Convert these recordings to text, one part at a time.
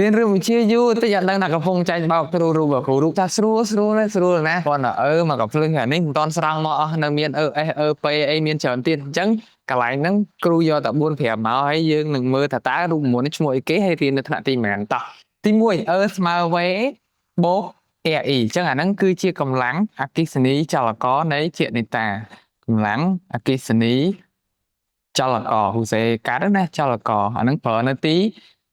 រៀនរូបវិទ្យាយូរតិចអត់ដឹងថាកំពុងចាញ់បោកគ្រូរូបគ្រូរូបថាស្រួលស្រួលណាស់ស្រួលណាស់គាត់ថាអឺមកកំភ្លឹងអានេះមិនតន់ស្រង់មកអស់នៅមានអឺ S អឺ P អីមានច្រើនទៀតអញ្ចឹងកន្លែងហ្នឹងគ្រូយកតែ4 5មកហើយយើងនឹងមើលថាតើរូបមន្តនេះឈ្មោះអីគេហើយរៀននៅថ្នាក់ទីប៉ុន្មានតោះទី1 E ស្មើ V បូក RI អញ្ចឹងអាហ្នឹងគឺជាកម្លាំងអគ្គិសនីចលករនៃជានិតាកម្លាំងអគ្គិសនីចលករហ៊ូសេកាត់ណាចលករអាហ្នឹងប្រើនៅទី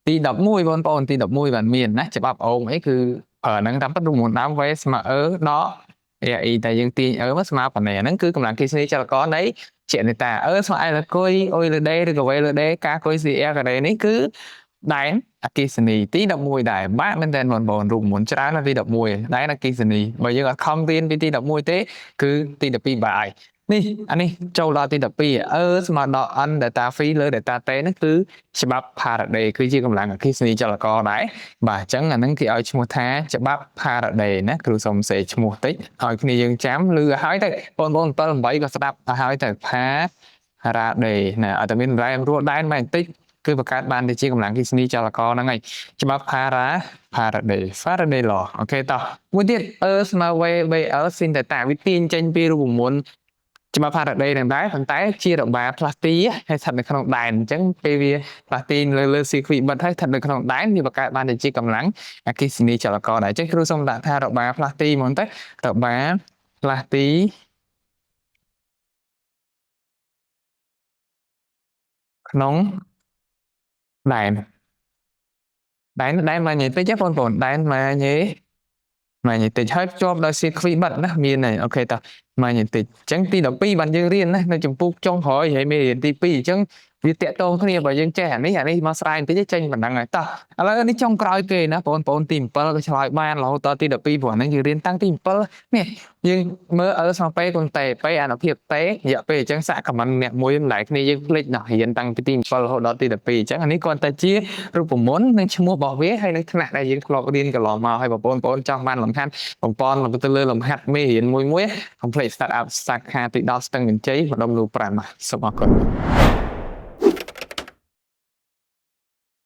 ទី11បងប្អូនទី11បានមានណាច្បាប់អូមអីគឺប្រើហ្នឹងតាមពិតរូបមន្តដើម V ស្មើ E ដក RI តែយើងទាញ E មកស្មើប៉ុណ្ណេះអាហ្នឹងគឺកម្លាំងអគ្គិសនីចលករនៃជានិតា E ស្មើ I លើគុយ U លើ D ឬក៏ V លើ D ការគុយ CR ការ៉េនេះគឺដែនអគ្គិសនីទី11ដែរបាក់មែនតើបងប្អូនរូបមន្តច្រើនណាស់ទី11ដែនអគ្គិសនីបើយើងអត់ខំរៀនពីទី11ទេគឺទី12បាយនេះអានេះចូលដល់ទី12 E ស្មើដល់ N delta phi លើ delta T ហ្នឹងគឺច្បាប់ Faraday គឺជាកម្លាំងអគ្គិសនីចលករដែរបាទអញ្ចឹងអាហ្នឹងគេឲ្យឈ្មោះថាច្បាប់ Faraday ណាគ្រូសុំសេឈ្មោះតិចឲ្យគ្នាយើងចាំឮឲ្យហើយទៅបងប្អូន7 8ក៏ស្ដាប់ឲ្យហើយទៅ Faraday ណាឲ្យតែមានរែមរួលដែនមកបន្តិចគឺបង្កើតបានទៅជាកម្លាំងអគ្គិសនីចលករហ្នឹងហើយច្បាប់ Faraday Faraday law អូខេតោះមួយទៀត E ស្មើ V BL sin theta វាទាញចេញពីរូបមន្តច្បាប់ Faraday ហ្នឹងដែរប៉ុន្តែជារបាផ្លាស់ទីហើយស្ថិតនៅក្នុងដែនអញ្ចឹងពេលវាផ្លាស់ទីលើលើ circuit បិទហើយស្ថិតនៅក្នុងដែនវាបង្កើតបានទៅជាកម្លាំងអគ្គិសនីចលករដែរអញ្ចឹងគ្រូសូមដាក់ថារបាផ្លាស់ទីហ្មងទៅរបាផ្លាស់ទីក្នុងដែនដែនដែនម៉ាញេតិចទេបងប្អូនដែនម៉ាញេម៉ាញេតិចហើយភ្ជាប់ដោយ circuit បិទណាមានហើយអូខេតោះម៉ាញេតិចអញ្ចឹងទី12បានយើងរៀនណានៅចម្ពោះចុងក្រោយហើយមេរៀនទី2អញ្ចឹងវាតាក់ទងគ្នាបើយើងចេះអានេះអានេះមកស្រាយបន្តិចចេញប៉ុណ្ណឹងហើយតោះឥឡូវនេះចុងក្រោយគេណាបងប្អូនទី7ក៏ឆ្លើយបានរហូតដល់ទី12ព្រោះហ្នឹងយើងរៀនតាំងទី7នេះយើងមើលអឺស្មើ P គុណ T P អានុភាព T រយៈពេលអញ្ចឹងសាកខមមិនអ្នកមួយម្ល៉េះគ្នាយើងភ្លេចណាស់រៀនតាំងពីទី7រហូតដល់ទី12អញ្ចឹងអានេះគ្រាន់តែជារូបមន្តនិងឈ្មោះរបស់វាហើយនឹងថ្នាក់ដែលយើងធ្លាប់រៀនកន្លងមកហើយបងប្អូនចង់បានលំហាត់បំពន់ទៅលើលំហាត់មេរៀនមួយមួយកុំភ្លេច start up សាខាទី10ស្ទឹងមានជ័យម្ដុំលូ5សូមអរគុណ។